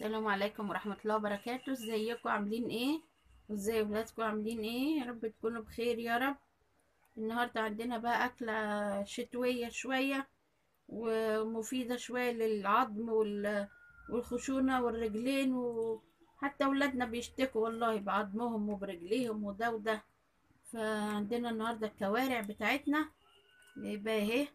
السلام عليكم ورحمة الله وبركاته. ازيكم عاملين ايه؟ وازاي ولادكم عاملين ايه؟ يا رب تكونوا بخير يا رب. النهاردة عندنا بقى أكلة شتوية شوية ومفيدة شوية للعظم والخشونة والرجلين، وحتى ولادنا بيشتكوا والله بعظمهم وبرجليهم وده وده. فعندنا النهاردة الكوارع بتاعتنا جايباها اهي،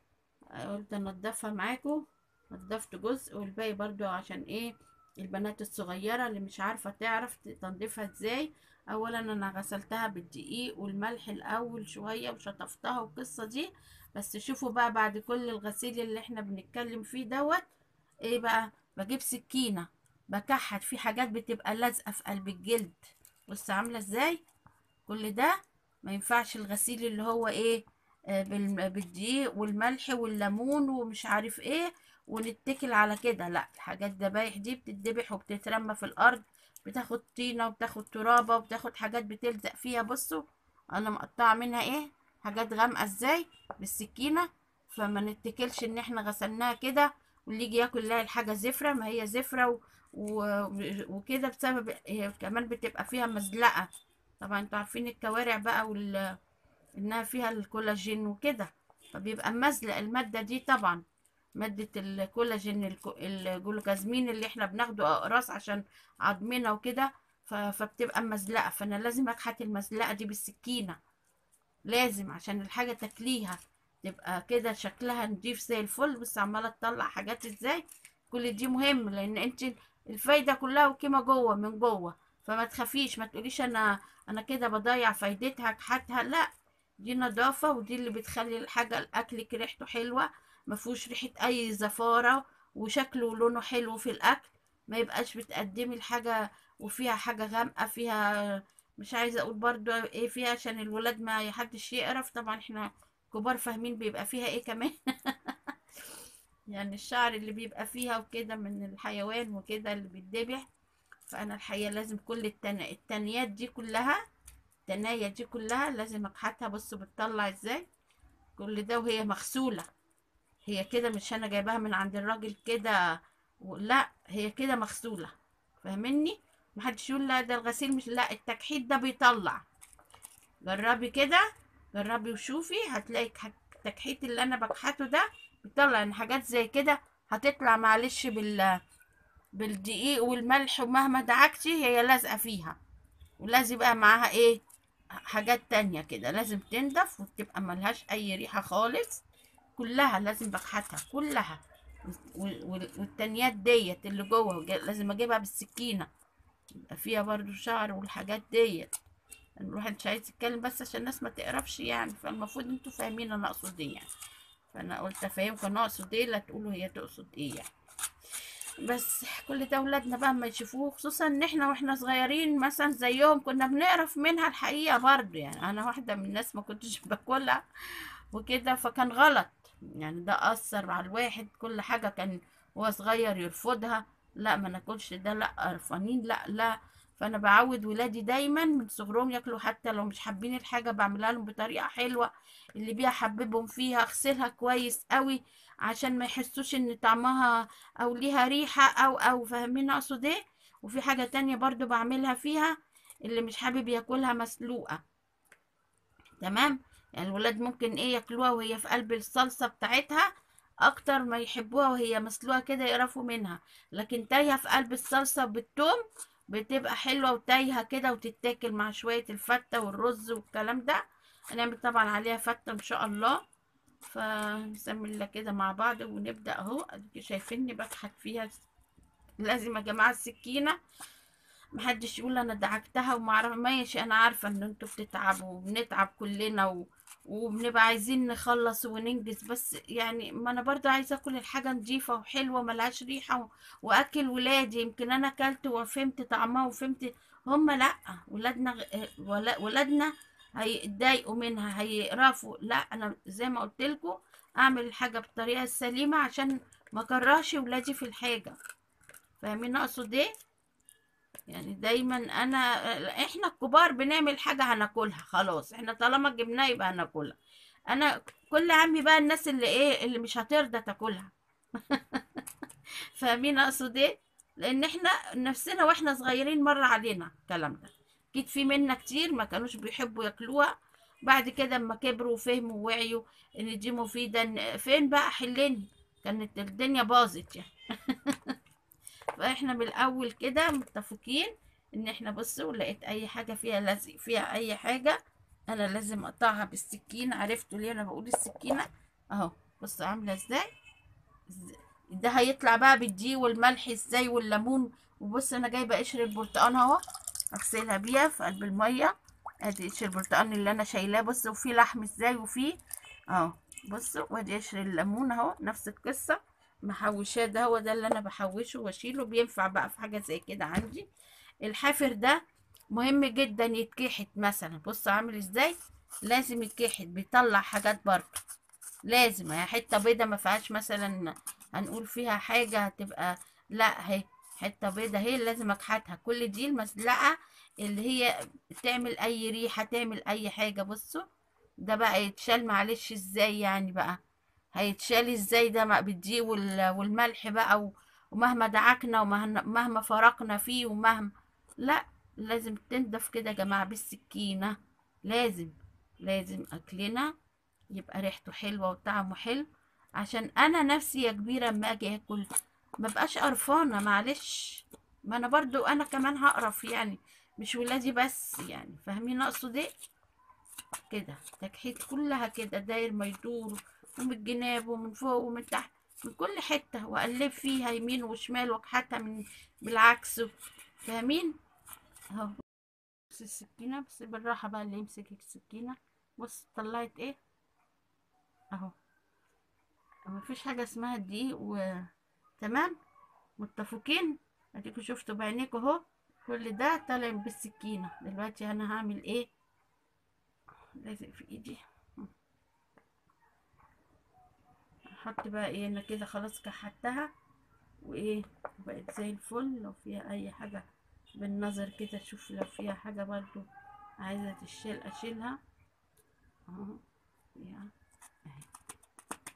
قلت انضفها معاكم. نضفت جزء والباقي برضو عشان ايه البنات الصغيرة اللي مش عارفة تعرف تنظيفها ازاي. اولا انا غسلتها بالدقيق والملح الاول شوية وشطفتها والقصة دي، بس شوفوا بقى بعد كل الغسيل اللي احنا بنتكلم فيه دوت ايه بقى. بجيب سكينة بكحت في حاجات بتبقى لازقة في قلب الجلد، بص عاملة ازاي. كل ده ما ينفعش الغسيل اللي هو ايه بالدقيق والملح والليمون ومش عارف ايه ونتكل على كده، لا. الحاجات الذبايح دي بتتذبح وبتترمى في الارض، بتاخد طينه وبتاخد ترابه وبتاخد حاجات بتلزق فيها. بصوا انا مقطعه منها ايه حاجات غامقه ازاي بالسكينة، فما نتكلش ان احنا غسلناها كده واللي يجي ياكل يلاقي الحاجة زفره. ما هي زفره وكده بسبب هي كمان بتبقى فيها مزلقه. طبعا انتوا عارفين الكوارع بقى انها فيها الكولاجين وكده، فبيبقى مزلق المادة دي. طبعا مادة الكولاجين الجلوكازمين اللي احنا بناخده اقراص عشان عظمنا وكده، فبتبقى مزلقة. فانا لازم اكحت المزلقة دي بالسكينة، لازم، عشان الحاجة تاكليها تبقى كده شكلها نضيف زي الفل. بس عمالة تطلع حاجات ازاي، كل دي مهم لان انت الفايدة كلها والقيمة جوه من جوه. فما تخافيش، ما تقوليش انا كده بضيع فايدتها اكحتها، لا، دي نظافة ودي اللي بتخلي الحاجة الاكل ريحته حلوة، ما فيهوش ريحة اي زفارة، وشكله ولونه حلو في الاكل. ما يبقاش بتقدمي الحاجة وفيها حاجة غامقة، فيها مش عايزة اقول برضو ايه فيها عشان الولاد ما حدش يقرف. طبعا احنا كبار فاهمين بيبقى فيها ايه كمان يعني الشعر اللي بيبقى فيها وكده من الحيوان وكده اللي بيتذبح. فانا الحقيقة لازم كل التانيات دي كلها، التناية دي كلها لازم اكحتها. بصوا بتطلع ازاي كل ده وهي مغسولة. هي كده مش انا جايباها من عند الراجل كده لا، هي كده مغسولة، فاهميني؟ محدش يقول لا ده الغسيل مش، لا، التكحيت ده بيطلع. جربي كده، جربي وشوفي، هتلاقي التكحيت اللي انا بكحته ده بيطلع. ان حاجات زي كده هتطلع معلش بالدقيق والملح، ومهما دعكتي هي لازقة فيها، ولازم يبقى معاها ايه حاجات تانية كده، لازم تنضف وتبقى ملهاش اي ريحة خالص. كلها لازم بكحتها كلها، والتانيات ديت اللي جوه لازم اجيبها بالسكينة، يبقى فيها برضو شعر والحاجات ديت. الواحد مش عايز يتكلم بس عشان الناس ما تقرفش يعني، فالمفروض انتوا فاهمين انا اقصد ايه يعني. فانا قلت افهمكم انا اقصد ايه، لا تقولوا هي تقصد ايه يعني. بس كل ده ولادنا بقى ما يشوفوه، خصوصا ان احنا واحنا صغيرين مثلا زيهم كنا بنقرف منها الحقيقة برضو يعني. انا واحدة من الناس ما كنتش باكلها وكده، فكان غلط يعني، ده اثر على الواحد. كل حاجة كان هو صغير يرفضها، لا ما ناكلش ده، لا قرفانين، لا لا. فانا بعود ولادي دايما من صغرهم ياكلوا، حتى لو مش حابين الحاجة بعملها لهم بطريقة حلوة اللي بيها حببهم فيها، اغسلها كويس قوي عشان ما يحسوش ان طعمها او ليها ريحه او فاهمين اقصد ايه. وفي حاجة تانية برضو بعملها فيها، اللي مش حابب ياكلها مسلوقة، تمام؟ يعني الولاد ممكن ايه ياكلوها وهي في قلب الصلصه بتاعتها اكتر ما يحبوها وهي مسلوقة كده يقرفوا منها، لكن تايهه في قلب الصلصه بالثوم بتبقى حلوة وتايهه كده، وتتاكل مع شوية الفته والرز والكلام ده. هنعمل طبعا عليها فته ان شاء الله. فنسمي الله كده مع بعض ونبدا اهو. اديكوا شايفيني بضحك فيها، لازم يا جماعة السكينة، محدش يقول انا دعكتها وما اعرف. ماشي، انا عارفه ان انتوا بتتعبوا وبنتعب كلنا وبنبقى عايزين نخلص وننجز، بس يعني ما انا برضو عايزه اكل الحاجة نظيفة وحلوه ملهاش ريحه واكل ولادي. يمكن انا اكلت وفهمت طعمها وفهمت هم، لا، ولادنا هيتضايقوا منها، هيقرفوا. لا، انا زي ما قلت لكم اعمل الحاجة بالطريقة السليمة عشان ما اكرهش ولادي في الحاجة، فاهمين اقصد ايه؟ يعني دايما احنا الكبار بنعمل حاجة هناكلها خلاص، احنا طالما جبناها يبقى هناكلها. انا كل عمي بقى الناس اللي ايه اللي مش هترضى تاكلها فاهمين اقصد ايه؟ لان احنا نفسنا واحنا صغيرين مر علينا الكلام ده، اكيد في منا كتير ما كانوش بيحبوا ياكلوها، بعد كده اما كبروا وفهموا ووعيوا ان دي مفيدة، فين بقى حلين، كانت الدنيا باظت يعني. فاحنا من الاول كده متفقين ان احنا بصوا، لقيت اي حاجة فيها لزق فيها اي حاجة انا لازم اقطعها بالسكينة. عرفتوا ليه انا بقول السكينة؟ اهو بصوا عامله ازاي، ده هيطلع بقى بالدقيق والملح ازاي والليمون. وبص انا جايبه قشر البرتقال اهو، اغسلها بيها في قلب المية. ادي قشر البرتقال اللي انا شايلاه، بصوا وفيه لحم ازاي وفيه اهو، بصوا وادي قشر الليمون اهو، نفس القصة محوشاه. ده هو ده اللي انا بحوشه واشيله، بينفع بقى في حاجة زي كده. عندي الحافر ده مهم جدا يتكحت مثلا، بصوا عامل ازاي، لازم يتكحت، بيطلع حاجات برضه، لازم هي حتة بيضة ما فيهاش مثلا هنقول فيها حاجة هتبقى، لا اهي حتة بيضة اهي لازم اكحتها. كل دي المزلقه اللي هي تعمل اي ريحه تعمل اي حاجة. بصوا ده بقى يتشال معلش ازاي يعني، بقى هيتشال ازاي ده بالدقيق والملح بقى، ومهما دعكنا ومهما فرقنا فيه ومهما، لا لازم تنضف كده يا جماعة بالسكينة. لازم لازم اكلنا يبقى ريحته حلوة وطعمه حلو، عشان انا نفسي يا كبيرة اما اجي اكل ما بقاش قرفانه. معلش ما انا برضو انا كمان هقرف يعني، مش ولادي بس يعني، فاهمين اقصد ايه؟ كده تكحيت كلها كده داير ما يدور، ومن الجناب ومن فوق ومن تحت، من كل حتة، واقلب فيها يمين وشمال واكحتها من بالعكس، فاهمين؟ اهو بص السكينة، بس بالراحة بقى اللي يمسك السكينة. بص طلعت ايه اهو، مفيش حاجة اسمها دقيق تمام، متفقين؟ اديكوا شفتوا بعينيكوا اهو، كل ده طالع بالسكينة. دلوقتي انا هعمل ايه؟ لازق في ايدي، هحط بقى ايه، انا كده خلاص كحتها وايه بقت زي الفل. لو فيها اي حاجة بالنظر كده شوف، لو فيها حاجة برضو عايزه تشيل اشيلها اهو، اهي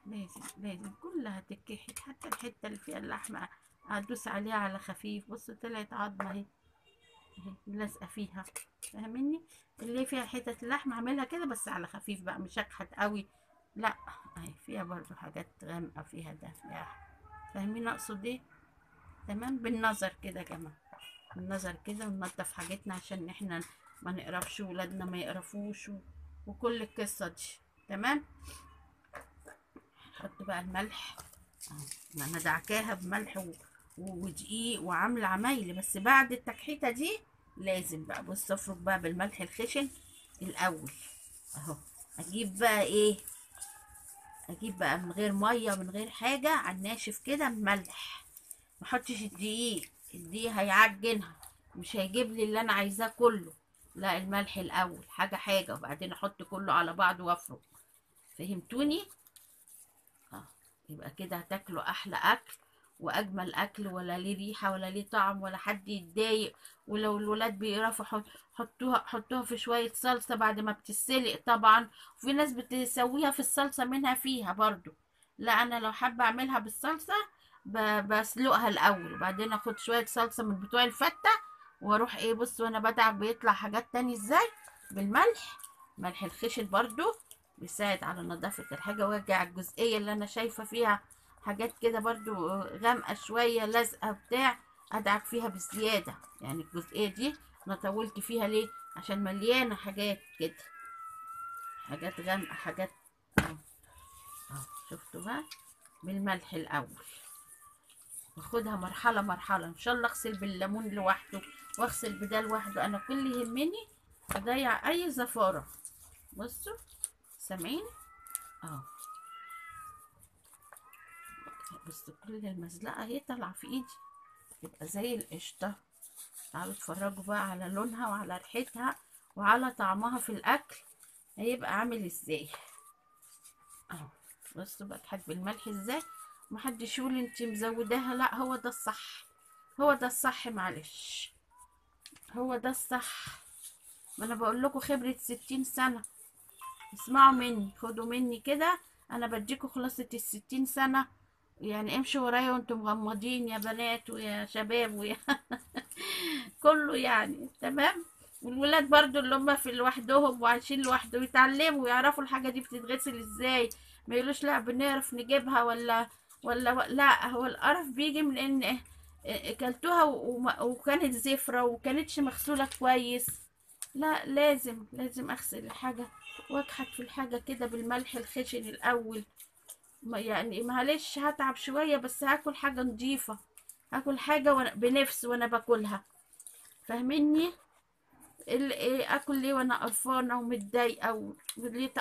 لازم لازم كلها تتكحت، حتى الحتة اللي فيها اللحمة هدوس عليها على خفيف. بصوا طلعت عظمه اهي اهي لازقه فيها، فاهميني؟ اللي فيها حتت اللحمة اعملها كده بس على خفيف بقى، مش اكحت قوي، لا اهي فيها برضو حاجات غامقه فيها ده فيها، فاهمين اقصد ايه؟ تمام، بالنظر كده يا جماعة، بالنظر كده، وننضف حاجتنا عشان احنا ما نقرفش ولادنا ما يقرفوش وكل القصة دي. تمام، نحط بقى الملح اهو، انا دعكاها بملح ودقيق وعامله عمايلي، بس بعد التكحيته دي لازم بقى بص افرك بقى بالملح الخشن الاول اهو. اجيب بقى ايه، اجيب بقى من غير مية من غير حاجة، على الناشف كده ملح، ما احطش الدقيق، الدقيق هيعجنها مش هيجيب لي اللي انا عايزاه كله، لا الملح الاول حاجة حاجة وبعدين احط كله على بعض وافرك. فهمتوني؟ يبقى كده هتاكلوا احلى اكل واجمل اكل، ولا ليه ريحه ولا ليه طعم ولا حد يتضايق. ولو الولاد بيقرفوا حطوها في شوية صلصه بعد ما بتتسلق طبعا، وفي ناس بتسويها في الصلصه منها فيها برضو، لا انا لو حابة اعملها بالصلصه بسلقها الاول وبعدين اخد شوية صلصه من بتوع الفته واروح ايه. بص وانا بدعك بيطلع حاجات تاني ازاي بالملح، ملح الخشن برضو بيساعد على نظافة الحاجة. وارجع الجزئية اللي انا شايفه فيها حاجات كده برضو غامقه شوية لازقه بتاع، ادعك فيها بالزيادة يعني. الجزئية دي انا طولت فيها ليه؟ عشان مليانة حاجات كده، حاجات غامقه حاجات اهو. شفتوا بقى بالملح الاول، باخدها مرحلة مرحلة ان شاء الله. اغسل بالليمون لوحده واغسل بده لوحده، انا كل اللي يهمني اضيع اي زفاره. بصوا سامعين اهو، بصوا كل المزلقه اهي طالعه في ايدي، تبقى زي القشطه. تعالوا اتفرجوا بقى على لونها وعلى ريحتها وعلى طعمها في الاكل هيبقى عامل ازاي اهو. بصوا بضحك بالملح ازاي، محدش يقول انت مزوداها، لا هو ده الصح، هو ده الصح، معلش هو ده الصح. ما انا بقول لكم خبرة 60 سنة، اسمعوا مني، خدوا مني كده، انا بديكوا خلاصة 60 سنة يعني امشوا ورايا وانتم مغمضين يا بنات ويا شباب ويا كله يعني، تمام. والولاد برضو اللي هم في لوحدهم وعايشين لوحدهم يتعلموا ويعرفوا الحاجة دي بتتغسل ازاي، ما يقولوش لا بنعرف نجيبها ولا ولا لا. هو القرف بيجي من ان اكلتوها وكانت زفرة وكانتش مغسولة كويس. لا، لازم اغسل الحاجة واكحت في الحاجة كده بالملح الخشن الاول. يعني معلش هتعب شوية بس هاكل حاجة نظيفة، هاكل حاجة بنفس وانا باكلها، فاهميني؟ ايه اكل ليه وانا قرفانة ومتضايقة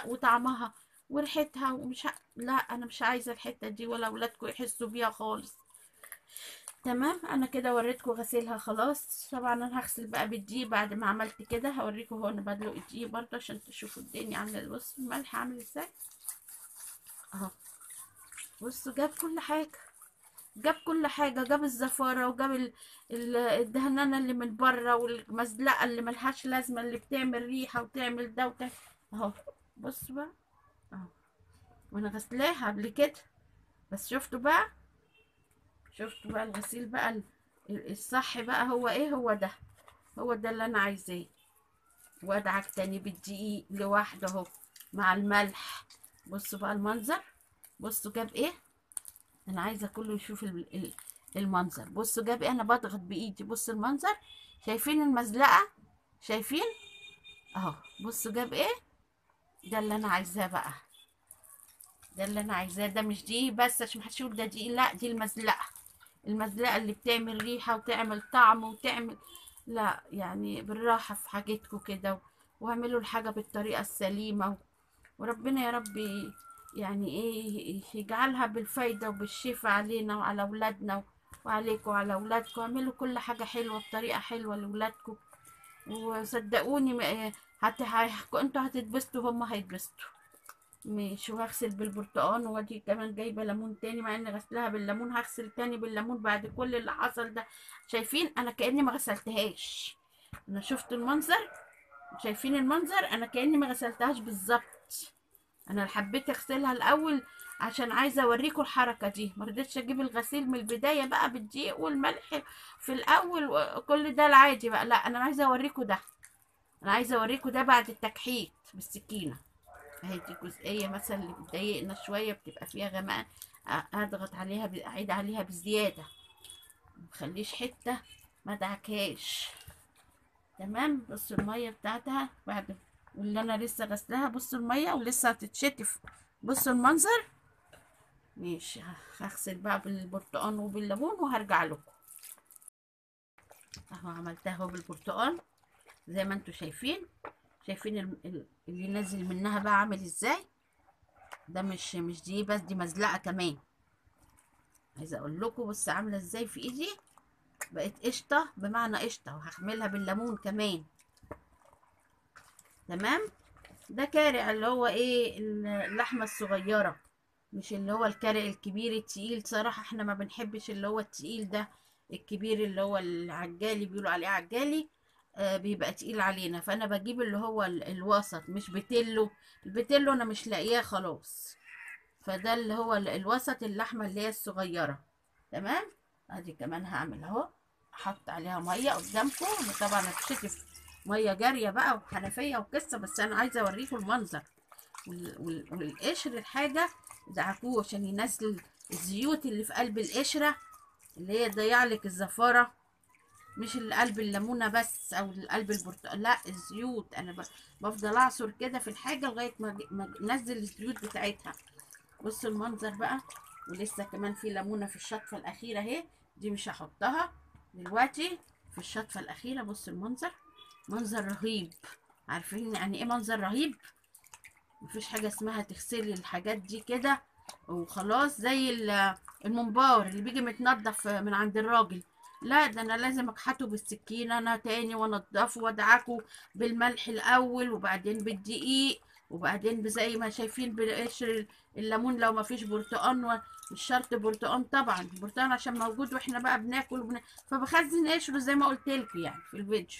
وطعمها وريحتها ومش لا انا مش عايزة الحتة دي ولا اولادكم يحسوا بيها خالص. تمام، انا كده وريتكم غسيلها خلاص. طبعا انا هغسل بقى بالدقيق بعد ما عملت كده، هوريكم هو انا بدلق الدقيق برضه عشان تشوفوا الدنيا عامله ازاي. بصوا الملح عامل ازاي اهو، بصوا جاب كل حاجة، جاب كل حاجة، جاب الزفاره وجاب الدهنانه اللي من بره والمزلقه اللي ملهاش لازمه اللي بتعمل ريحه وتعمل ده وتعمل اهو. بصوا بقى اهو، وانا غسلاها قبل كده بس شفتوا بقى، شفتوا بقى الغسيل بقى الصح بقى هو ايه، هو ده، هو ده اللي انا عايزاه. وادعك تاني بالدقيق لوحده اهو مع الملح. بصوا بقى المنظر، بصوا جاب ايه، انا عايزه كله يشوف المنظر. بصوا جاب ايه، انا بضغط بايدي، بصوا المنظر، شايفين المزلقه، شايفين اهو، بصوا جاب ايه. ده اللي انا عايزاه بقى، ده اللي انا عايزاه. ده مش دقيق بس عشان محدش يقول ده دقيق، لا دي المزلقه، المزلقه اللي بتعمل ريحه وتعمل طعم وتعمل، لا يعني بالراحة في حاجتكم كده، واعملوا الحاجة بالطريقة السليمة، وربنا يا رب يعني ايه يجعلها بالفايده وبالشفاء علينا وعلى اولادنا وعليكم وعلى اولادكم. اعملوا كل حاجة حلوة بطريقة حلوة لاولادكم، وصدقوني انتوا هتتبسطوا هما هيتبسطوا. ماشي، وهغسل بالبرتقال، وادي كمان جايبه ليمون تاني مع اني غسلها بالليمون، هغسل تاني بالليمون بعد كل اللي حصل ده. شايفين انا كاني ما غسلتهاش، انا شفت المنظر، شايفين المنظر، انا كاني ما غسلتهاش بالظبط. انا حبيت اغسلها الاول عشان عايزه اوريكم الحركة دي، ما رضيتش اجيب الغسيل من البداية بقى بالدقيق والملح في الاول وكل ده العادي بقى، لا انا عايزه اوريكم ده، انا عايزه اوريكم ده بعد التكحيت بالسكينة. اهي دي جزئية مثلا اللي بتضايقنا شوية، بتبقى فيها غماء، اضغط عليها، اعيد عليها بزيادة، مخليش حتة ما ادعكهاش. تمام، بصوا المية بتاعتها بعد واللي انا لسه غسلاها، بصوا المية ولسه هتتشتف، بصوا المنظر. ماشي، هغسل بقى بالبرتقال وبالليمون وهرجع لكم. اهو عملتها اهو بالبرتقال زي ما انتم شايفين، شايفين اللي نازل منها بقى عامل ازاي. ده مش دي بس، دي مزلقه كمان. عايزه اقول لكم بص عامله ازاي في ايدي، بقت قشطه بمعنى قشطه، وهعملها بالليمون كمان. تمام، ده كارع اللي هو ايه، اللحمة الصغيرة، مش اللي هو الكارع الكبير التقيل. صراحة احنا ما بنحبش اللي هو التقيل ده، الكبير اللي هو العجالي، بيقولوا عليه عجالي، بيبقى تقيل علينا، فانا بجيب اللي هو الوسط، مش بتلو. البتلو انا مش لاقياه خلاص، فده اللي هو الوسط، اللحمة اللي هي الصغيرة. تمام، ادي كمان هعمل اهو، احط عليها مية قدامكم، طبعا هتشتف مية جارية بقى وحنفيه وقصة، بس انا عايزه اوريكم المنظر والقشر. الحاجة دعكوه عشان ينزل الزيوت اللي في قلب القشرة اللي هي تضيع لك الزفاره، مش اللي قلب الليمونه بس او اللي قلب البرتقال، لا الزيوت. انا بفضل اعصر كده في الحاجة لغاية ما انزل الزيوت بتاعتها. بصوا المنظر بقى، ولسه كمان في ليمونه في الشطفه الاخيرة اهي، دي مش هحطها دلوقتي في الشطفه الاخيرة. بصوا المنظر، منظر رهيب. عارفين يعني ايه منظر رهيب؟ مفيش حاجة اسمها تغسلي الحاجات دي كده وخلاص زي الممبار اللي بيجي متنضف من عند الراجل، لا ده انا لازم اكحته بالسكينة انا تاني وانضفه وادعكه بالملح الاول وبعدين بالدقيق وبعدين زي ما شايفين بالقشر الليمون لو ما فيش برتقان، مش شرط برتقان طبعا، البرتقان عشان موجود واحنا بقى بناكل فبخزن قشرة زي ما قلت لكم يعني في الفيديو.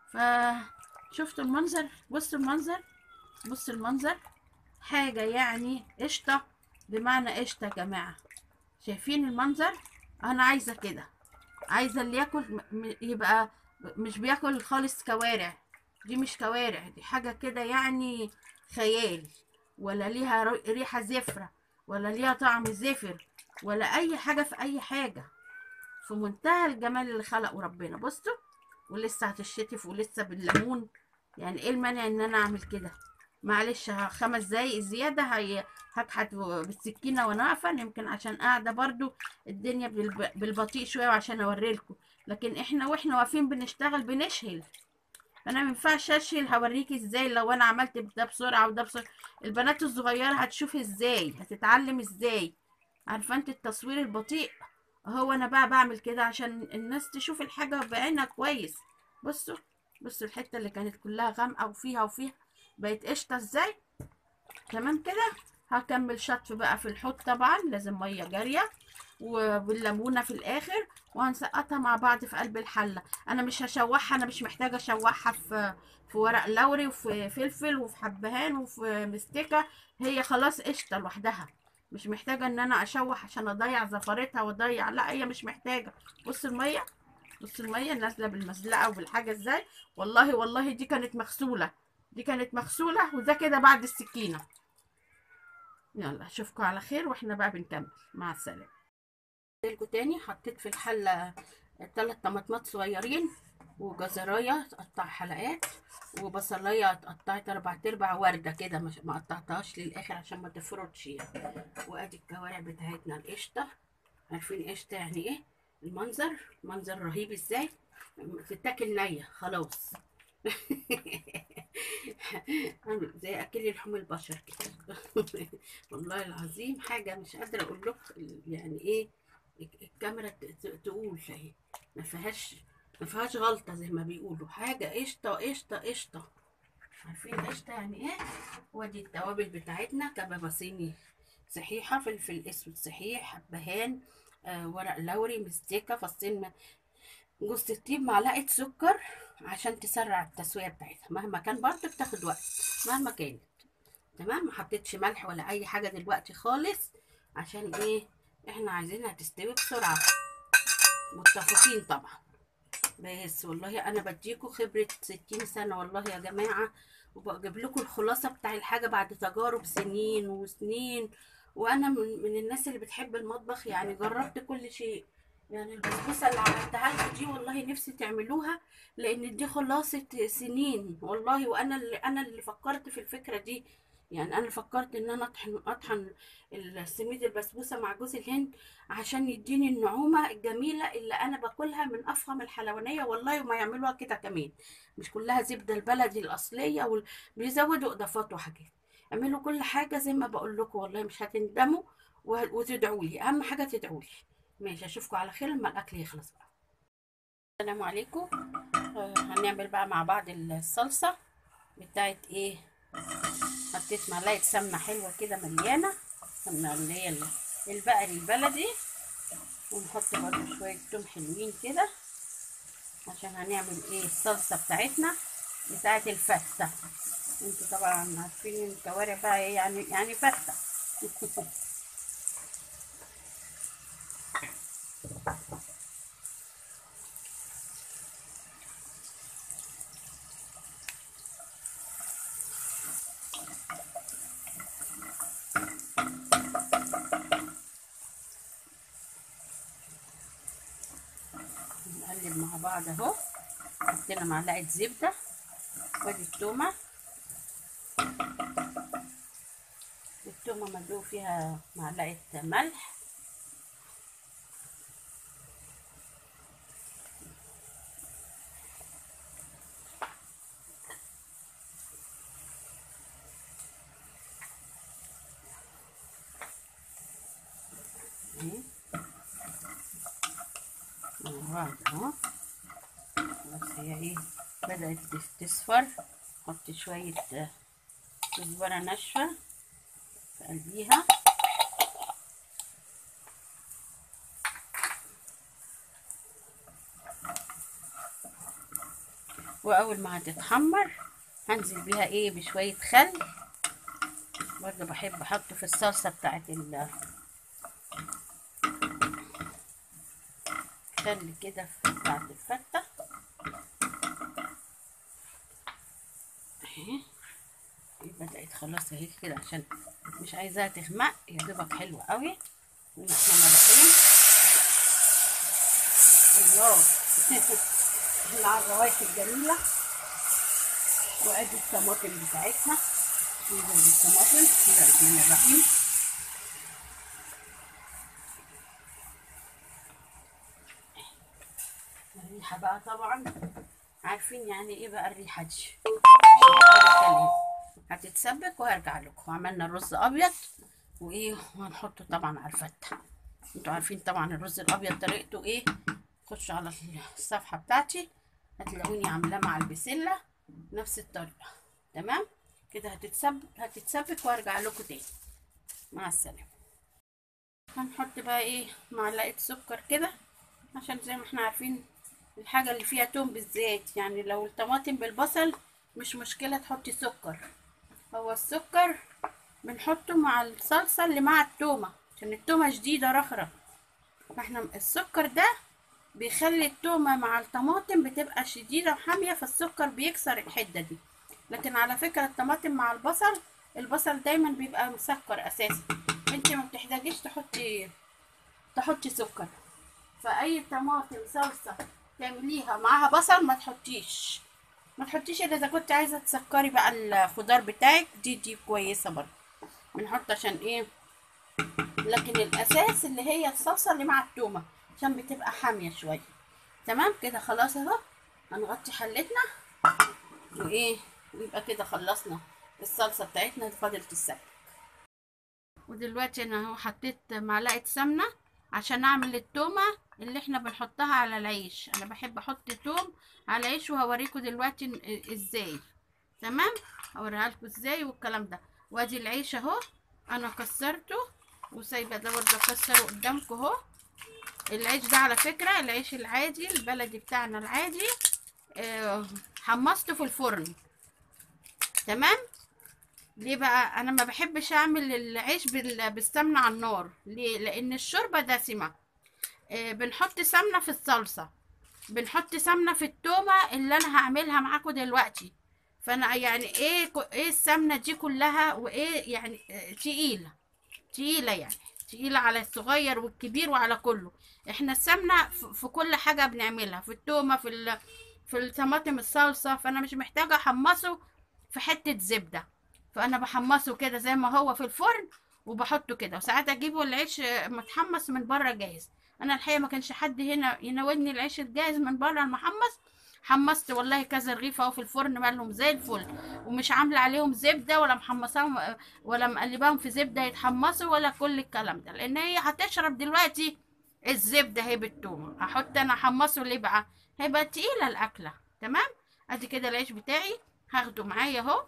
فشفتوا المنظر؟ بصوا المنظر، بصوا المنظر، حاجة يعني قشطه بمعنى قشطه يا جماعة. شايفين المنظر؟ انا عايزه كده، عايزه اللي ياكل يبقى مش بياكل خالص كوارع. دي مش كوارع، دي حاجة كده يعني خيال، ولا ليها ريحه زفره، ولا ليها طعم زفر، ولا اي حاجة في اي حاجة. في منتهى الجمال اللي خلقه ربنا. بصوا، ولسه هتشتف ولسه بالليمون. يعني ايه المانع ان انا اعمل كده؟ معلش 5 دقايق زيادة هكحت بالسكينة وانا واقفة، يمكن عشان قاعدة برضو الدنيا بالبطيء شوية وعشان اوريلكم، لكن احنا واحنا واقفين بنشتغل بنشهل. انا ما ينفعش اشهل، هوريكي ازاي لو انا عملت ده بسرعة وده بسرعة. البنات الصغيرة هتشوف ازاي، هتتعلم ازاي. عارفه انت التصوير البطيء؟ هو انا بقى بعمل كده عشان الناس تشوف الحاجة بعينها كويس. بصوا بصوا الحتة اللي كانت كلها غامقه وفيها وفيها بقت قشطه ازاي. تمام كده. هكمل شطف بقى في الحوض، طبعا لازم مية جارية وبالليمونه في الاخر، وهنسقطها مع بعض في قلب الحلة. انا مش هشوحها، انا مش محتاجه اشوحها في ورق لوري وفي فلفل وفي حبهان وفي مستكه، هي خلاص قشطه لوحدها، مش محتاجه ان انا اشوح عشان اضيع زفرتها واضيع، لا هي مش محتاجه. بص المية، بص المية نازله بالمزلقه وبالحاجه ازاي. والله والله دي كانت مغسوله، دي كانت مغسوله، وده كده بعد السكينة. يلا اشوفكم على خير واحنا بقى بنكمل. مع السلامة. لكم تاني حطيت في الحلة 3 طماطمات صغيرين، وجزرايه اتقطع حلقات، وبصلايه اتقطعت 4/4 ورده كده، ما قطعتهاش للاخر عشان ما تفرطش يعني. وادي الكوارع بتاعتنا القشطه. عارفين قشطه يعني ايه؟ المنظر منظر رهيب ازاي، تتاكل نيه خلاص. زي اكل لحوم البشر كده. والله العظيم حاجة مش قادرة اقول لكم يعني ايه. الكاميرا تقول اهي ما فيهاش غلطه زي ما بيقولوا، حاجة قشطه قشطه قشطه. عارفين قشطه يعني ايه؟ وادي التوابل بتاعتنا: كبابه صيني صحيحه، فلفل اسود صحيح، حبهان، ورق لوري، مستكه، فصين جوز الطيب، معلقه سكر عشان تسرع التسوية بتاعتها. مهما كان برضه بتاخد وقت مهما كانت. تمام. ما حطيتش ملح ولا اي حاجة دلوقتي خالص، عشان ايه؟ احنا عايزينها تستوي بسرعة. متفقين طبعا. بس والله انا بديكوا خبره 60 سنة والله يا جماعة، وبجيب لكم الخلاصة بتاع الحاجة بعد تجارب سنين وسنين. وانا من الناس اللي بتحب المطبخ، يعني جربت كل شيء. يعني البسبوسه اللي عملتها لكم دي والله نفسي تعملوها، لان دي خلاصه سنين والله. وانا اللي فكرت في الفكرة دي، يعني انا اللي فكرت ان انا اطحن السميد البسبوسه مع جوز الهند عشان يديني النعومه الجميلة اللي انا باكلها من افخم الحلوانيه والله. وما يعملوها كده كمان، مش كلها زبدة البلدي الاصلية، وبيزودوا اضافات وحاجات. اعملوا كل حاجة زي ما بقول لكم والله مش هتندموا، وتدعوا لي، اهم حاجة تدعوا لي. ماشي، اشوفكم على خير لما الاكل يخلص بقى. السلام عليكم. هنعمل بقى مع بعض الصلصه بتاعت ايه. حطيت معلقه سمنه حلوة كده مليانة، سمنه اللي هي البقري البلدي، ونحط برضو شوية توم حلوين كده عشان هنعمل ايه الصلصه بتاعتنا بتاعت الفته. انتوا طبعا عارفين الكوارع بقى ايه يعني فته. نقلب مع بعض اهو. حطينا معلقه زبدة، وادي التومه. التومه مدلوق فيها معلقه ملح، مع بعض اهو. بس هي ايه بدأت تصفر. حط شوية كزبرة ناشفة في قلبيها. واول ما هتتحمر هنزل بيها ايه بشوية خل، برضه بحب احطه في الصلصة بتاعت الخل كده بتاعت الفته اهي، بدأت خلاص اهي كده عشان مش عايزاها تغمق، يا دوبك حلوة قوي. الرحمن الرحيم. الله على الروايح الجميلة. وادي الطماطم بتاعتنا، نزل الطماطم. بسم الله الرحمن الرحيم. الريحة بقى طبعا عارفين يعني ايه بقى الريحة دي، هتتسبك وهرجع لكم. عملنا الرز ابيض وايه، وهنحطه طبعا على الفته. انتوا عارفين طبعا الرز الابيض طريقته ايه، خشوا على الصفحة بتاعتي هتلاقوني عاملاه مع البسله نفس الطريقة. تمام كده هتتسبك وارجع لكم تاني. مع السلامة. هنحط بقى ايه معلقه سكر كده، عشان زي ما احنا عارفين الحاجة اللي فيها توم بالذات، يعني لو الطماطم بالبصل مش مشكلة تحطي سكر، هو السكر بنحطه مع الصلصه اللي مع التومه عشان التومه شديدة رخره، فاحنا السكر ده بيخلي التومه مع الطماطم بتبقى شديدة وحاميه، فالسكر بيكسر الحدة دي. لكن على فكرة الطماطم مع البصل، البصل دايما بيبقى مسكر اساسا، انت ما بتحتاجيش تحطي سكر. فاي طماطم صلصه تعمليها معاها بصل ما تحطيش الا اذا كنت عايزه تسكري بقى الخضار بتاعك، دي كويسة برضه بنحط عشان ايه، لكن الاساس اللي هي الصلصه اللي مع التومه عشان بتبقى حامية شوية. تمام كده خلاص اهو، هنغطي حلتنا وايه، ويبقى كده خلصنا الصلصه بتاعتنا، فاضل تتسبك. ودلوقتي انا اهو حطيت معلقه سمنه عشان اعمل التومه اللي احنا بنحطها على العيش. انا بحب احط توم على العيش وهوريكم دلوقتي ازاي. تمام هوريها لكم ازاي والكلام ده. وادي العيش اهو انا كسرته وسايبه ده برده اكسره قدامكم اهو. العيش ده على فكرة العيش العادي البلدي بتاعنا العادي، حمصته في الفرن. تمام. ليه بقى انا ما بحبش اعمل العيش بالسمنه على النار؟ ليه؟ لان الشوربة دسمة. بنحط سمنه في الصلصه، بنحط سمنه في التومه اللي انا هعملها معاكم دلوقتي. فانا يعني ايه السمنة دي كلها، وايه يعني تقيلة تقيلة، يعني تقيلة على الصغير والكبير وعلى كله. احنا السمنة في كل حاجة بنعملها، في التومه، في الطماطم الصلصه، فانا مش محتاجه احمصه في حتة زبدة، فانا بحمصه كده زي ما هو في الفرن وبحطه كده. وساعات اجيبه العيش متحمص من بره جاهز. انا الحقيقة ما كانش حد هنا يناولني العيش الجاهز من بره المحمص، حمصت والله كذا رغيف اهو في الفرن مالهم زي الفل، ومش عامله عليهم زبدة ولا محمصاهم ولا مقلباهم في زبدة يتحمصوا ولا كل الكلام ده، لان هي هتشرب دلوقتي الزبدة هي بالتومه. هحط انا احمصه ليه بقى؟ هيبقى تقيلة الاكلة. تمام. ادي كده العيش بتاعي هاخده معايا اهو،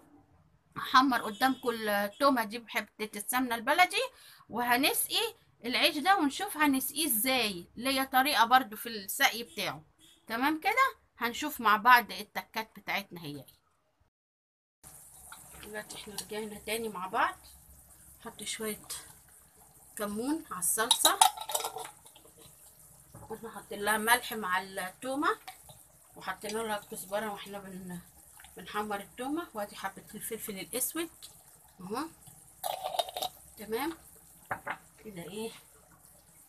هحمر قدامكم التومه دي بحته السمنة البلدي، وهنسقي العيش ده ونشوف هنسقيه ازاي. ليا طريقه برضو في السقي بتاعه. تمام كده هنشوف مع بعض التكات بتاعتنا هي ايه. دلوقتي احنا رجعنا تاني مع بعض. نحط شوية كمون على الصلصه، واحنا حاطين لها ملح مع التومه، وحطينا لها كزبره واحنا بنحمر التومه، وادي حبه الفلفل الاسود اهو. تمام كده ايه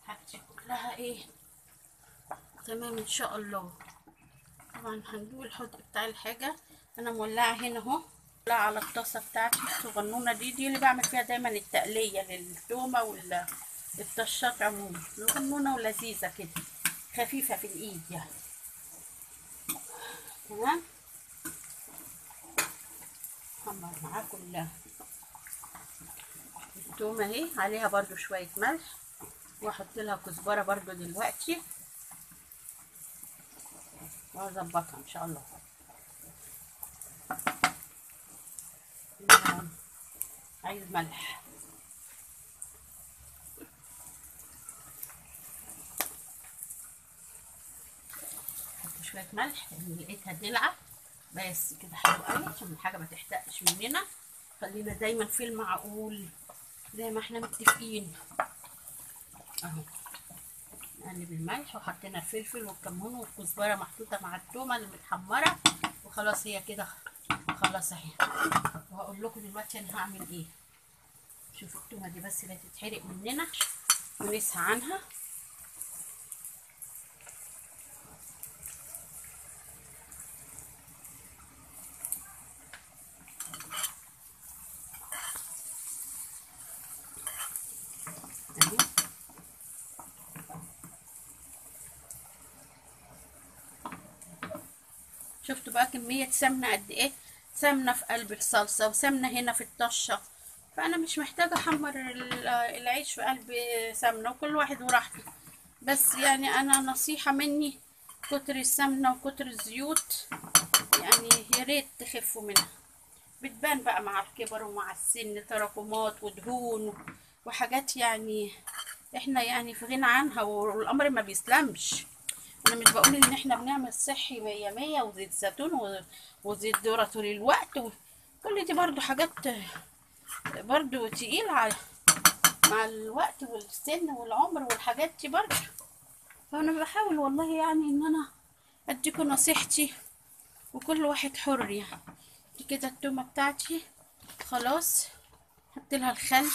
حاجتي كلها ايه تمام ان شاء الله. طبعا هندوق الحدق بتاع الحاجة. انا مولعه هنا اهو على الطاسه بتاعتي الصغنونه دي اللي بعمل فيها دايما التقليه للتومه والطشات عموما، صغنونه ولذيذه كده خفيفة في الايد يعني. تمام. حمر معاكم التومه اهي، عليها برده شوية ملح، واحط لها كزبره برده دلوقتي واظبطها ان شاء الله. عايز ملح، احط شوية ملح لان لقيتها دلعه بس كده حلو قوي عشان الحاجة ما تحتقش مننا. خلينا دايما في المعقول زي ما احنا متفقين اهو. نقلب الملح، وحطينا الفلفل والكمون والكزبره محطوطة مع التومه اللي متحمره، وخلاص هي كده خلاص اهي. وهقول لكم دلوقتي انا هعمل ايه. شوفوا التومه دي بس لا تتحرق مننا ونسهى عنها. شفتوا بقى كمية سمنة قد ايه؟ سمنة في قلب الصلصة وسمنة هنا في الطشة، فانا مش محتاجة احمر العيش في قلب سمنة، وكل واحد وراحته. بس يعني انا نصيحة مني، كتر السمنة وكتر الزيوت يعني يا ريت تخفوا منها، بتبان بقى مع الكبر ومع السن، تراكمات ودهون وحاجات يعني احنا يعني في غنى عنها، والامر ما بيسلمش. انا مش بقول ان احنا بنعمل صحي مية مية وزيت زيتون وزيت ذرة طول الوقت، كل دي برضو حاجات برضو تقيلة مع الوقت والسن والعمر والحاجات دي برضو. فانا بحاول والله يعني ان انا اديكم نصيحتي، وكل واحد حر يعني. دي كده التومة بتاعتي خلاص، حط لها الخل.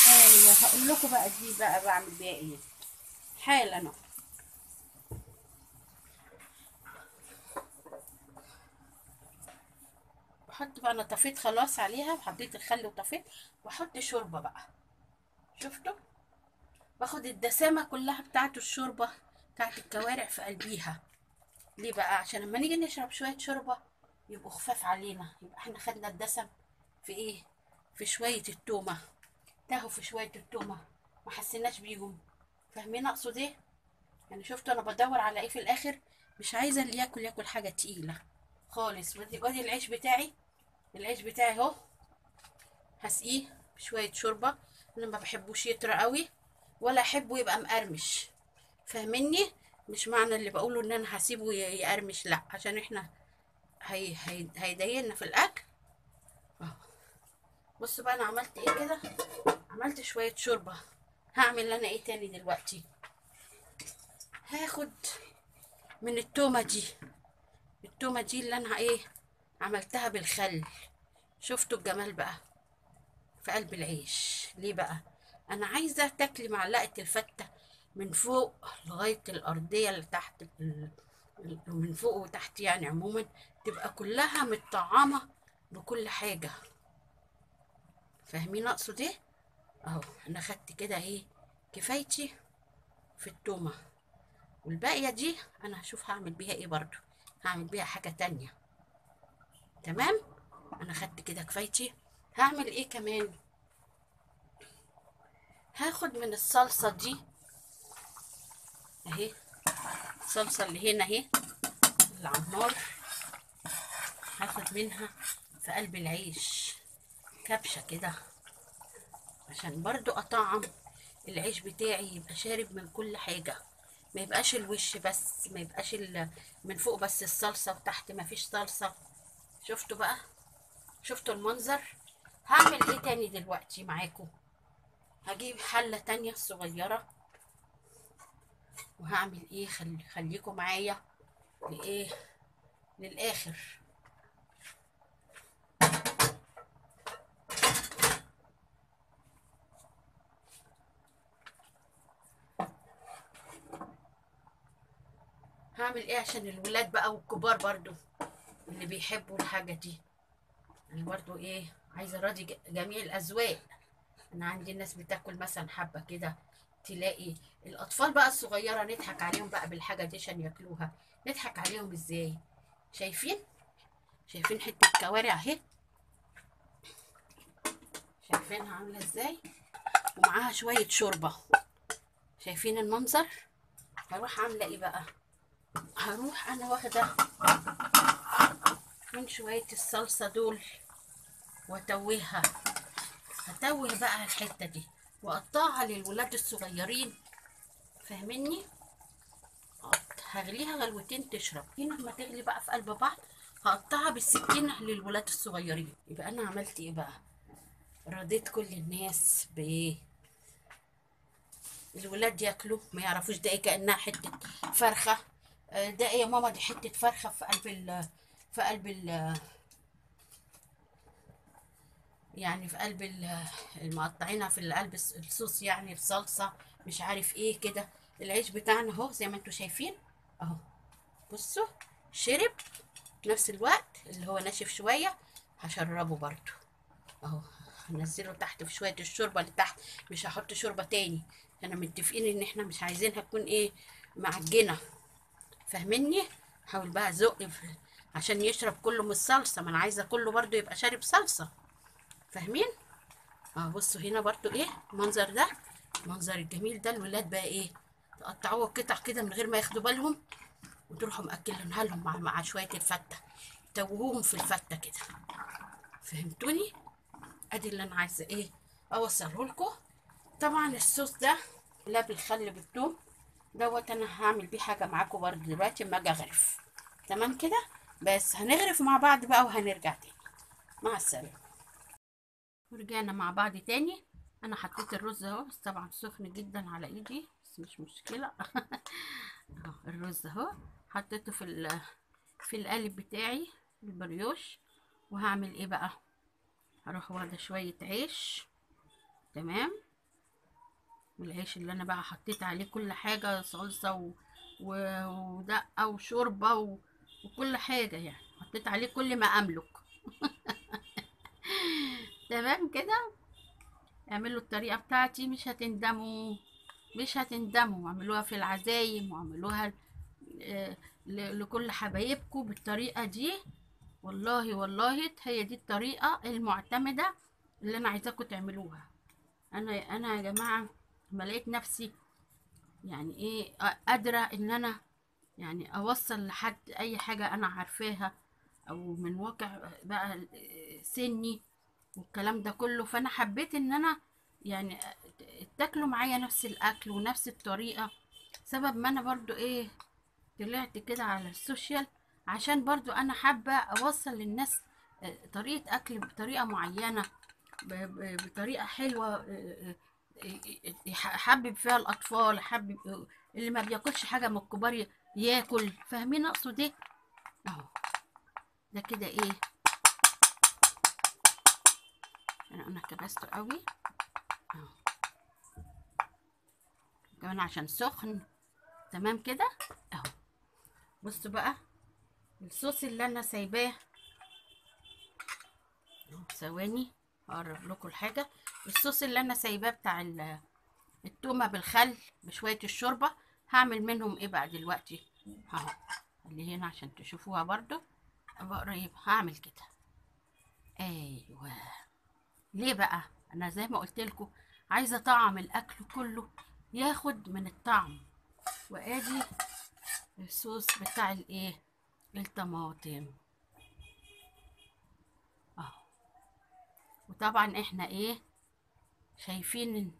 ايوه هقول لكم بقى دي بقى بعمل بيها ايه حالا انا. بحط بقى، انا طفيت خلاص عليها وحطيت الخل وطفيت، واحط شوربة بقى. شفتوا؟ باخد الدسامه كلها بتاعت الشوربة بتاعت الكوارع في قلبيها. ليه بقى؟ عشان لما نيجي نشرب شوية شوربة يبقوا خفاف علينا، يبقى احنا خدنا الدسم في ايه؟ في شوية التومه، تاهوا في شوية التومه ما حسيناش بيهم. فاهمين اقصد ايه؟ يعني شفتوا انا بدور على ايه في الاخر؟ مش عايزه اللي ياكل ياكل حاجة تقيلة خالص. وادي العيش بتاعي، العيش بتاعي اهو هسقيه بشوية شوربة. انا ما بحبوش يطرى قوي ولا احبه يبقى مقرمش، فاهميني؟ مش معنى اللي بقوله ان انا هسيبه يقرمش، لا، عشان احنا هيضايقنا في الاكل اهو. بصوا بقى انا عملت ايه كده، عملت شوية شوربة. هعمل انا ايه تاني دلوقتي؟ هاخد من التومه دي، التومه دي اللي انا ايه عملتها بالخل. شفتوا الجمال بقى في قلب العيش؟ ليه بقى؟ انا عايزه تاكلي معلقه الفته من فوق لغاية الارضية اللي تحت، من فوق وتحت يعني عموما تبقى كلها متطعمه بكل حاجة. فاهمين اقصد ايه؟ اهو انا خدت كده ايه كفايتي في التومه، والباقيه دي انا هشوف هعمل بيها ايه برضو، هعمل بيها حاجة تانية. تمام، انا خدت كده كفايتي. هعمل ايه كمان؟ هاخد من الصلصه دي اهي، الصلصه اللي هنا اهي اللي على النار، هاخد منها في قلب العيش كبشة كده، عشان برضو اطعم العيش بتاعي يبقى شارب من كل حاجة، ما يبقاش الوش بس، ما يبقاش من فوق بس الصلصه وتحت ما فيش صلصه. شفتوا بقى؟ شفتوا المنظر؟ هعمل ايه تاني دلوقتي معاكم؟ هجيب حله تانية صغيرة وهعمل ايه، خليكم معايا لايه للاخر. هعمل ايه عشان الولاد بقى والكبار برضو اللي بيحبوا الحاجة دي. انا برضو ايه عايزه اراضي جميع الاذواق. انا عندي الناس بتاكل مثلا حبه كده، تلاقي الاطفال بقى الصغيرة نضحك عليهم بقى بالحاجة دي عشان ياكلوها. نضحك عليهم ازاي؟ شايفين؟ شايفين حتة كوارع اهي، شايفينها عامله ازاي؟ ومعاها شوية شوربة. شايفين المنظر؟ هروح عامله ايه بقى؟ هروح انا واخده من شوية الصلصه دول واتوهها، هتوه بقى الحتة دي واقطعها للولاد الصغيرين، فاهميني؟ هغليها غلوتين تشرب. هنا لما تغلي بقى في قلب بعض هقطعها بالسكينة للولاد الصغيرين. يبقى انا عملت ايه بقى؟ رضيت كل الناس بايه؟ الولاد ياكلوا ما يعرفوش ده ايه، كانها حتة فرخة. ده ايه يا ماما؟ دي حتة فرخة في قلب ال في قلب ال يعني في قلب المقطعينها في قلب الصوص، يعني الصلصه مش عارف ايه كده. العيش بتاعنا اهو زي ما انتم شايفين اهو، بصوا شرب في نفس الوقت اللي هو ناشف شوية، هشربه برده اهو، هنزله تحت في شوية الشوربة اللي تحت، مش هحط شوربة تاني. احنا متفقين ان احنا مش عايزينها تكون ايه معجنه، فاهميني؟ حاول بقى ازق عشان يشرب كله من الصلصه، ما انا عايزه كله برده يبقى شارب صلصه، فاهمين؟ بصوا هنا برده ايه المنظر ده، المنظر الجميل ده. الولاد بقى ايه تقطعوه قطع كده من غير ما ياخدوا بالهم، وتروحوا مأكلينها لهم مع شوية الفته، توهوهم في الفته كده، فهمتوني؟ ادي اللي انا عايزه ايه اوصله لكم. طبعا الصوص ده لا بالخل بالثوم دوت، انا هعمل بيه حاجة معاكم برده دلوقتي اما اجي اغرف، تمام كده؟ بس هنغرف مع بعض بقى وهنرجع تاني. مع السلامة. ورجعنا مع بعض تاني. انا حطيت الرز اهو، بس طبعا سخن جدا على ايدي، بس مش مشكلة. اهو الرز اهو حطيته في القالب بتاعي البريوش. وهعمل ايه بقى؟ هروح واخده شوية عيش، تمام؟ والعيش اللي انا بقى حطيت عليه كل حاجة، صلصه ودقة وشوربه وكل حاجة، يعني حطيت عليه كل ما املك. تمام كده؟ اعملوا الطريقة بتاعتي مش هتندموا، مش هتندموا. اعملوها في العزايم واعملوها لكل حبايبكم بالطريقة دي. والله والله هي دي الطريقة المعتمدة اللي انا عايزاكم تعملوها. انا يا جماعة ما لقيت نفسي يعني ايه قادرة ان انا يعني اوصل لحد اي حاجة انا عارفاها او من واقع بقى سني والكلام ده كله، فانا حبيت ان انا يعني تاكلوا معايا نفس الاكل ونفس الطريقة. سبب ما انا برضو ايه طلعت كده على السوشيال، عشان برضو انا حابة اوصل للناس طريقه اكل بطريقة معينة، بطريقة حلوة حبب فيها الاطفال، حبب اللي ما بياكلش حاجة من الكبار ياكل، فاهمين اقصد ايه؟ اهو ده كده ايه، انا كبسته قوي اهو كمان عشان سخن، تمام كده اهو. بصوا بقى الصوص اللي انا سايباه، ثواني هقرب لكم الحاجة. الصوص اللي انا سايباه بتاع التومه بالخل بشوية الشوربة، هعمل منهم ايه بقى دلوقتي؟ اهو اللي هنا عشان تشوفوها برضو ابقى قريب. هعمل كده، ايوه. ليه بقى؟ انا زي ما قلت لكم عايزه طعم الاكل كله ياخد من الطعم. وادي الصوص بتاع الايه الطماطم اهو. وطبعا احنا ايه شايفين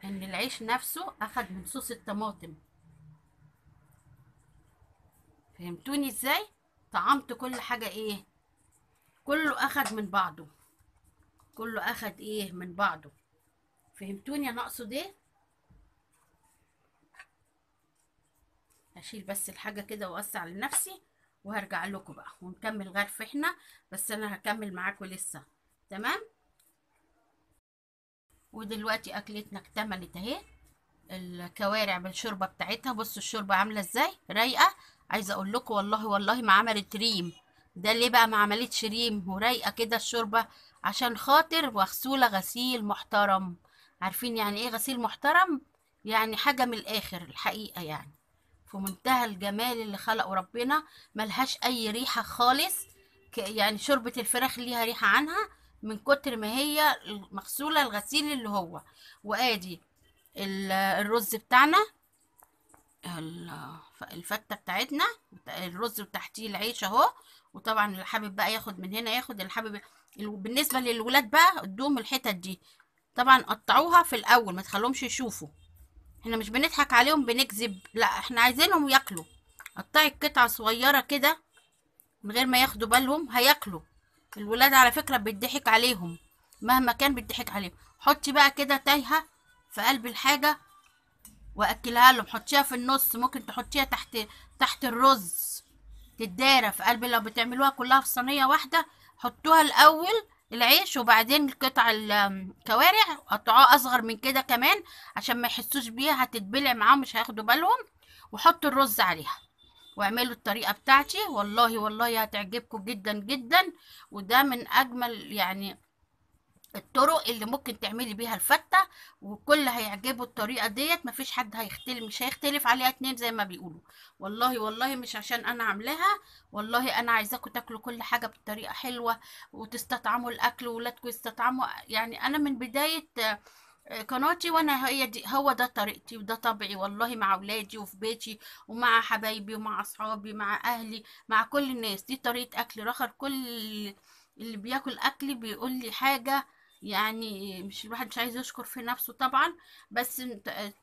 ان العيش نفسه اخد من صوص الطماطم، فهمتوني ازاي؟ طعمت كل حاجة ايه، كله اخد من بعضه، كله اخد ايه من بعضه، فهمتوني انا اقصد ايه؟ هشيل بس الحاجة كده واوسع لنفسي وهرجع لكم بقى ونكمل غرف احنا، بس انا هكمل معاكم لسه، تمام؟ ودلوقتي اكلتنا اكتملت اهي، الكوارع بالشوربه بتاعتها. بصوا الشوربة عامله ازاي، رايقة. عايزه اقول لكم والله والله ما عملت ريم. ده ليه بقى ما عملتش ريم ورايقه كده الشوربة؟ عشان خاطر مغسوله غسيل محترم. عارفين يعني ايه غسيل محترم؟ يعني حاجة من الاخر الحقيقة، يعني في منتهى الجمال اللي خلقه ربنا، ملهاش اي ريحه خالص. يعني شوربة الفراخ ليها ريحه عنها من كتر ما هي مغسوله الغسيل اللي هو. وادي الرز بتاعنا، الفته بتاعتنا، الرز وتحتيه العيش اهو. وطبعا اللي حابب بقى ياخد من هنا ياخد، اللي حابب. بالنسبة للولاد بقى ادوهم الحتت دي، طبعا قطعوها في الاول ما تخلوهمش يشوفوا، احنا مش بنضحك عليهم بنكذب، لا احنا عايزينهم ياكلوا. قطعي القطعة صغيرة كده من غير ما ياخدوا بالهم هياكلوا. الولاد على فكرة بيضحك عليهم، مهما كان بيضحك عليهم. حطي بقى كده تايهه في قلب الحاجة واكلها لهم، حطيها في النص، ممكن تحطيها تحت الرز تدارى في قلب. لو بتعملوها كلها في صينية واحدة حطوها الاول العيش وبعدين قطع الكوارع، قطعوها اصغر من كده كمان عشان ما يحسوش بيها، هتتبلع معاهم مش هياخدوا بالهم، وحطوا الرز عليها واعملوا الطريقة بتاعتي، والله والله هتعجبكم جدا جدا. وده من اجمل يعني الطرق اللي ممكن تعملي بيها الفته، وكل هيعجبه الطريقة ديت، مفيش حد هيختلف، مش هيختلف عليها اتنين زي ما بيقولوا. والله والله مش عشان انا عاملاها، والله انا عايزاكم تاكلوا كل حاجة بطريقة حلوة وتستطعموا الاكل وولادكم يستطعموا. يعني انا من بداية قناتي وانا هي دي، هو ده طريقتي وده طبعي والله، مع اولادي وفي بيتي ومع حبايبي ومع اصحابي مع اهلي مع كل الناس، دي طريقه اكل رخر. كل اللي بياكل اكلي بيقول لي حاجة، يعني مش الواحد مش عايز يشكر في نفسه طبعا، بس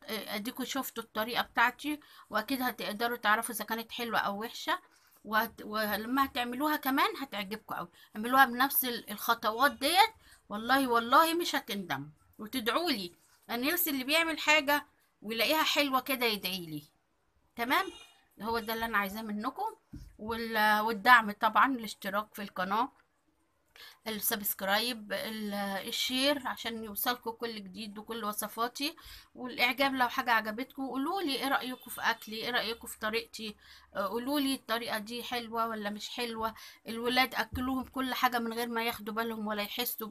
اديكوا شفتوا الطريقة بتاعتي، واكيد هتقدروا تعرفوا اذا كانت حلوة او وحشة، ولما هتعملوها كمان هتعجبكم قوي. اعملوها بنفس الخطوات ديت، والله والله مش هتندموا وتدعوا لي. انا نفسي اللي بيعمل حاجة ويلاقيها حلوة كده يدعي لي. تمام، هو ده اللي انا عايزاه منكم، والدعم طبعا، الاشتراك في القناة، ال subscribe، ال share عشان يوصلكم كل جديد وكل وصفاتي، والاعجاب لو حاجة عجبتكم قولوا لي ايه رايكم في اكلي، ايه رايكم في طريقتي، قولوا لي الطريقة دي حلوة ولا مش حلوة. الولاد اكلوهم كل حاجة من غير ما ياخدوا بالهم ولا يحسوا،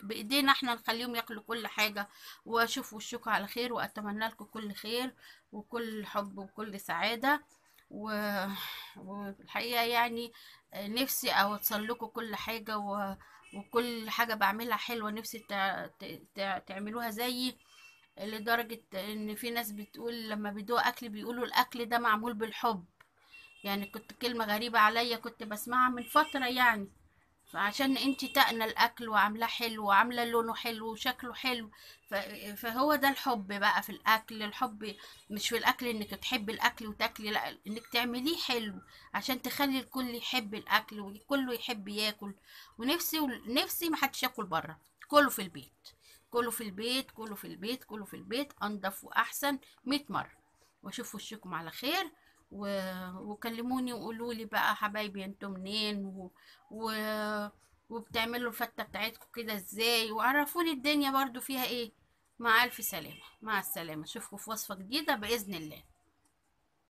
بايدينا احنا نخليهم ياكلوا كل حاجة. واشوف وشكم على خير، واتمنى لكم كل خير وكل حب وكل سعادة. والحقيقة يعني نفسي اوصل لكم كل حاجة، وكل حاجة بعملها حلوة نفسي تعملوها زيي، لدرجة ان في ناس بتقول لما بيدوق اكل بيقولوا الاكل ده معمول بالحب. يعني كنت كلمة غريبة عليا كنت بسمعها من فترة، يعني فعشان انتي تقنى الاكل وعاملاه حلو وعامله لونه حلو وشكله حلو، فهو ده الحب بقى في الاكل. الحب مش في الاكل انك تحبي الاكل وتاكلي، لا، انك تعمليه حلو عشان تخلي الكل يحب الاكل وكله يحب ياكل. ونفسي نفسي ما حدش ياكل بره، كله في البيت، كله في البيت، كله في البيت، كله في البيت، انضف واحسن 100 مرة. واشوف وشكم على خير، وكلموني وقولوا لي بقى حبايبي انتوا منين، وبتعملوا الفته بتاعتكم كده ازاي، وعرفوني الدنيا برضو فيها ايه. مع الف سلامه، مع السلامة، اشوفكم في وصفه جديدة باذن الله.